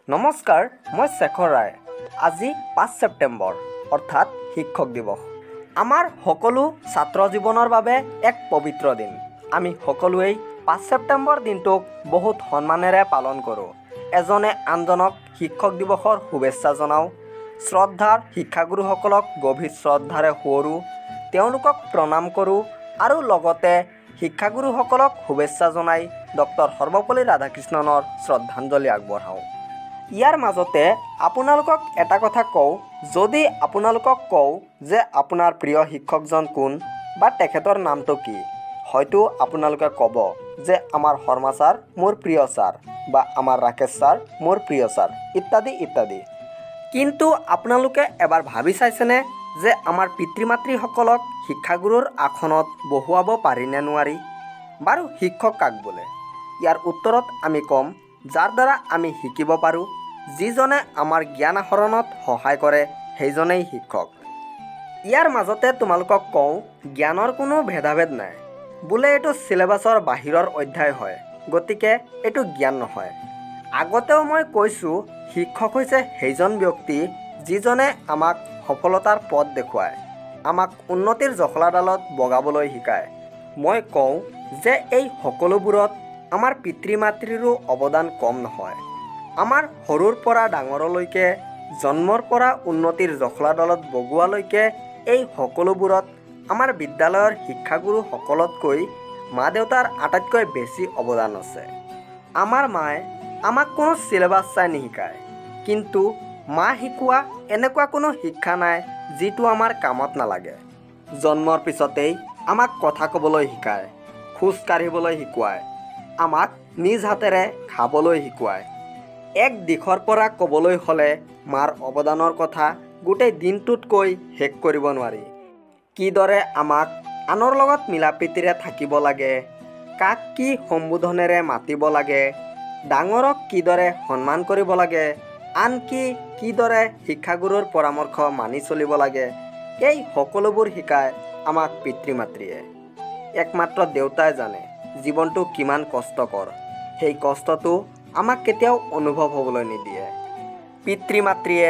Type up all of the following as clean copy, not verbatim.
নমস্কাৰ, মই শেখৰ ৰায়। আজি 5 ছেপ্টেম্বৰ অৰ্থাৎ শিক্ষক দিৱস। আমাৰ সকলো ছাত্ৰ জীৱনৰ বাবে এক পবিত্ৰ দিন। আমি সকলোৱেই 5 ছেপ্টেম্বৰ দিনটোক বহুত সন্মানেৰে পালন কৰোঁ। এজনে আনজনক শিক্ষক দিৱসৰ শুভেচ্ছা জনাওঁ, শ্ৰদ্ধাৰ শিক্ষাগুৰুসকলক গভীৰ শ্ৰদ্ধাৰে সোঁৱৰোঁ, তেওঁলোকক প্ৰণাম কৰোঁ আৰু লগতে শিক্ষাগুৰুসকলক শুভেচ্ছা জনাই ডক্টৰ সৰ্বপল্লী ৰাধাকৃষ্ণনৰ শ্ৰদ্ধাঞ্জলি আগবঢ়াওঁ। ইয়াৰ মাজতে আপোনালোকক এটা কথা কওঁ, যদি আপোনালোকক কওঁ যে আপোনাৰ প্ৰিয় শিক্ষকজন কোন বা তেখেতৰ নামটো কি, হয়তো আপোনালোকে ক'ব যে আমাৰ শৰ্মা ছাৰ মোৰ প্ৰিয় ছাৰ বা আমাৰ ৰাকেশ ছাৰ মোৰ প্ৰিয় ছাৰ ইত্যাদি ইত্যাদি। কিন্তু আপোনালোকে এবাৰ ভাবি চাইছেনে যে আমাৰ পিতৃ মাতৃসকলক শিক্ষাগুৰুৰ আসনত বহুৱাব পাৰিনে নোৱাৰি? বাৰু শিক্ষক কাক বোলে? ইয়াৰ উত্তৰত আমি ক'ম, যাৰ দ্বাৰা আমি শিকিব পাৰোঁ, যিজনে আমাৰ জ্ঞান আহৰণত সহায় কৰে সেইজনেই শিক্ষক। ইয়াৰ মাজতে তোমালোকক কওঁ, জ্ঞানৰ কোনো ভেদাভেদ নাই। বোলে এইটো চিলেবাছৰ বাহিৰৰ অধ্যায় হয়, গতিকে এইটো জ্ঞান নহয়। আগতেও মই কৈছোঁ, শিক্ষক হৈছে সেইজন ব্যক্তি যিজনে আমাক সফলতাৰ পথ দেখুৱায়, আমাক উন্নতিৰ জখলাডালত বগাবলৈ শিকায়। মই কওঁ যে এই সকলোবোৰত আমাৰ পিতৃ মাতৃৰো অৱদান কম নহয়। আমাৰ সৰুৰ পৰা ডাঙৰলৈকে, জন্মৰ পৰা উন্নতিৰ জখলাডালত বগোৱালৈকে এই সকলোবোৰত আমাৰ বিদ্যালয়ৰ শিক্ষাগুৰুসকলতকৈ মা দেউতাৰ আটাইতকৈ বেছি অৱদান আছে। আমাৰ মায়ে আমাক কোনো চিলেবাছ চাই নিশিকায়, কিন্তু মা শিকোৱা এনেকুৱা কোনো শিক্ষা নাই যিটো আমাৰ কামত নালাগে। জন্মৰ পিছতেই আমাক কথা ক'বলৈ শিকায়, খোজ কাঢ়িবলৈ শিকোৱায়, আমাক নিজ হাতেৰে খাবলৈ শিকোৱায়। এক দিশৰ পৰা ক'বলৈ হ'লে মাৰ অৱদানৰ কথা গোটেই দিনটোতকৈ শেষ কৰিব নোৱাৰি। কিদৰে আমাক আনৰ লগত মিলা প্ৰীতিৰে থাকিব লাগে, কাক কি সম্বোধনেৰে মাতিব লাগে, ডাঙৰক কিদৰে সন্মান কৰিব লাগে, আনকি কিদৰে শিক্ষাগুৰুৰ পৰামৰ্শ মানি চলিব লাগে, এই সকলোবোৰ শিকায় আমাক পিতৃ মাতৃয়ে। একমাত্ৰ দেউতাই জানে জীৱনটো কিমান কষ্টকৰ, সেই কষ্টটো আমাক কেতিয়াও অনুভৱ হ'বলৈ নিদিয়ে। পিতৃ মাতৃয়ে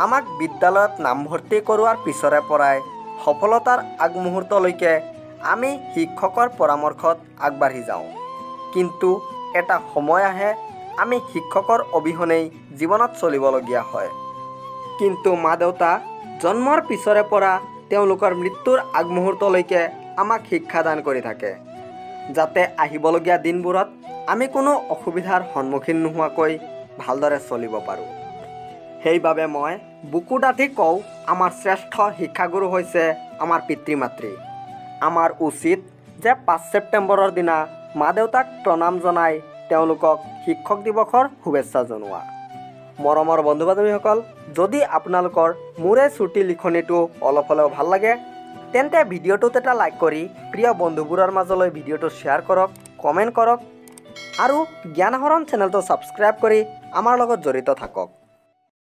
আমাক বিদ্যালয়ত নামভৰ্তি কৰোৱাৰ পিছৰে পৰাই সফলতাৰ আগমুহূৰ্তলৈকে আমি শিক্ষকৰ পৰামৰ্শত আগবাঢ়ি যাওঁ। কিন্তু এটা সময় আহে আমি শিক্ষকৰ অবিহনেই জীৱনত চলিবলগীয়া হয়। কিন্তু মা দেউতা জন্মৰ পিছৰে পৰা তেওঁলোকৰ মৃত্যুৰ আগমুহূৰ্তলৈকে আমাক শিক্ষাদান কৰি থাকে, যাতে আহিবলগীয়া দিনবোৰত আমি কোনো অসুবিধাৰ সন্মুখীন নোহোৱাকৈ ভালদৰে চলিব পাৰোঁ। সেইবাবে মই বুকু ডাঠি কওঁ, আমাৰ শ্ৰেষ্ঠ শিক্ষাগুৰু হৈছে আমাৰ পিতৃ মাতৃ। আমাৰ উচিত যে 5 ছেপ্টেম্বৰৰ দিনা মা দেউতাক প্ৰণাম জনাই তেওঁলোকক শিক্ষক দিৱসৰ শুভেচ্ছা জনোৱা। মৰমৰ বন্ধু বান্ধৱীসকল, যদি আপোনালোকৰ মোৰে চুটি লিখনিটো অলপ হ'লেও ভাল লাগে, তেন্তে ভিডিঅ'টোত এটা লাইক কৰি প্ৰিয় বন্ধুবোৰৰ মাজলৈ ভিডিঅ'টো শ্বেয়াৰ কৰক, কমেণ্ট কৰক আৰু জ্ঞান আহৰণ চেনেলটো ছাবস্ক্ৰাইব কৰি আমাৰ লগত জড়িত থাকক।